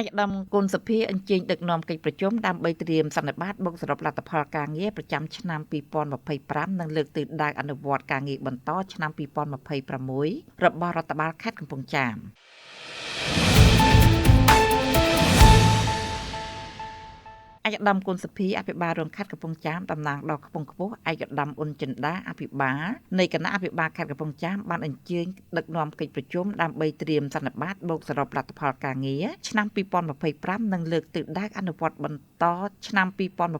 ឯកឧត្តមគុណសភាអញ្ជើញដឹកនាំកិច្ចប្រជុំដើម្បីត្រៀមសន្និបាតបូកសរុបលទ្ធផលការងារប្រចាំឆ្នាំ2025និងលើកទិសដៅអនុវត្តការងារបន្តឆ្នាំ2026របស់រដ្ឋបាលខេត្តកំពង់ចាមឯកឧត្តមគុណសភាអភិបាលរងខេត្តកំពង់ចាមតំណាងដល់ខ្ពង់ខ្ពស់ឯកឧត្តមអ៊ុនចិន្តាអភិបាលនៃគណៈអភិបាលខេត្តកំពង់ចាមបានអញ្ជើញដឹកនាំកិច្ចប្រជុំដើម្បីត្រៀមសន្និបាតបូកសរុបលទ្ធផលការងារឆ្នាំ2025និងលើកទិសដៅអនុវត្តបន្តឆ្នាំ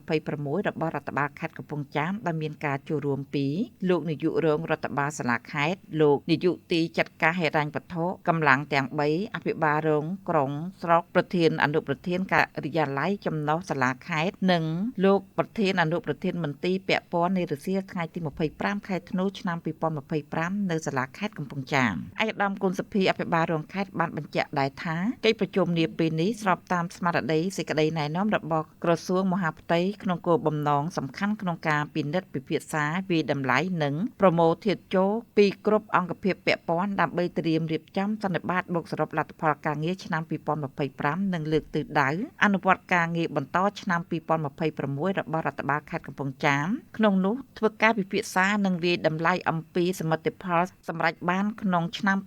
2026របស់រដ្ឋបាលខេត្តកំពង់ចាមដែលមានការចូលរួមពីលោកនាយករងរដ្ឋបាលសាលាខេត្តលោកនាយកទីចាត់ការហិរញ្ញវត្ថុកម្លាំងទាំង3អភិបាលរងក្រុងស្រុកប្រធានអនុប្រធានការិយាល័យចំណុះសាលាខេត្តនិងលោកប្រធានអនុប្រធានមន្ទីរពាក់ព័ន្ធនៃរសៀលថ្ងៃទី25ខែធ្នូឆ្នាំ2025នៅសាលាខេត្តកំពង់ចាមឯកឧត្តមគុណសភាអភិបាលរងខេត្តបានបញ្ជាក់ដែរថាកិច្ចប្រជុំនាពេលនេះស្របតាមស្មារតីសេចក្តីណែនាំរបស់ក្រសួងមហាផ្ទៃក្នុងគោលបំណងសំខាន់ក្នុងការពិនិត្យពិភាក្សាវាយតម្លៃនិងប្រមូលធាតុចូលពីគ្រប់អង្គភាពពាក់ព័ន្ធដើម្បីត្រៀមរៀបចំសន្និបាតបូកសរុបលទ្ធផលការងារឆ្នាំ2025និងលើកទិសដៅអនុវត្តការងារបន្តឆ្នាំ2026របស់រដ្ឋបាលខេត្តកំពង់ចាមក្នុងនោះធ្វើការពិភាក្សានិងវាយតម្លៃអំពីសមិទ្ធផលសម្រេចបានក្នុងឆ្នាំ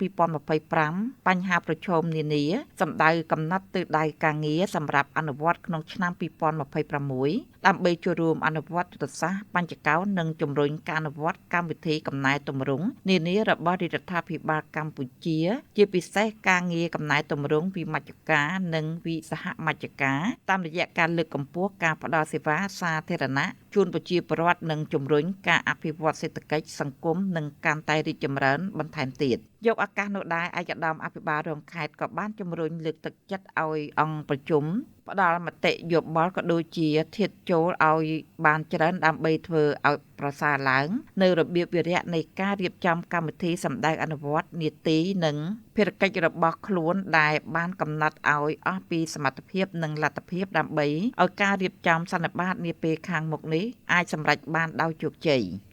2025បញ្ហាប្រឈមនានាសម្ដៅកំណត់ទិសដៅការងារសម្រាប់អនុវត្តក្នុងឆ្នាំ2026ដើម្បីចូលរួមអនុវត្តយុទ្ធសាស្ត្របញ្ចកោណនិងជំរុញការអនុវត្តកម្មវិធីកំណែទម្រង់នានារបស់រាជរដ្ឋាភិបាលកម្ពុជាជាពិសេសការងារកំណែទម្រង់វិមជ្ឈការនិងវិសហមជ្ឈការតាមរយៈការលើកកម្ពស់ការផ្ដល់សេវាសាធារណៈជូនប្រជាពលរដ្ឋនិងជំរុញការអភិវឌ្ឍសេដ្ឋកិច្ចសង្គមនិងកាន់តែរីកចម្រើនបន្ថែមទៀតយកឱកាសនោះដែរឯកឧត្តមអភិបាលរងខេត្តក៏បានជំរុញលើកទឹកចិត្តឲ្យអង្គប្រជុំផ្ដល់មតិយោបល់ក៏ដូចជាធាតុចូលឲ្យបានច្រើនដើម្បីធ្វើឲ្យប្រសើរឡើងនៅរបៀបវិរៈនៃការរៀបចំកម្មវិធីសម្ដែងអនុវត្តនីតិនិងភារកិច្ចរបស់ខ្លួនដែលបានកំណត់ឲ្យអស់ពីសមត្ថភាពនិងលទ្ធភាពដើម្បីឲ្យការរៀបចំសន្និបាតនាពេលខាងមុខនេះអាចសម្រេចបានដោយជោគជ័យ។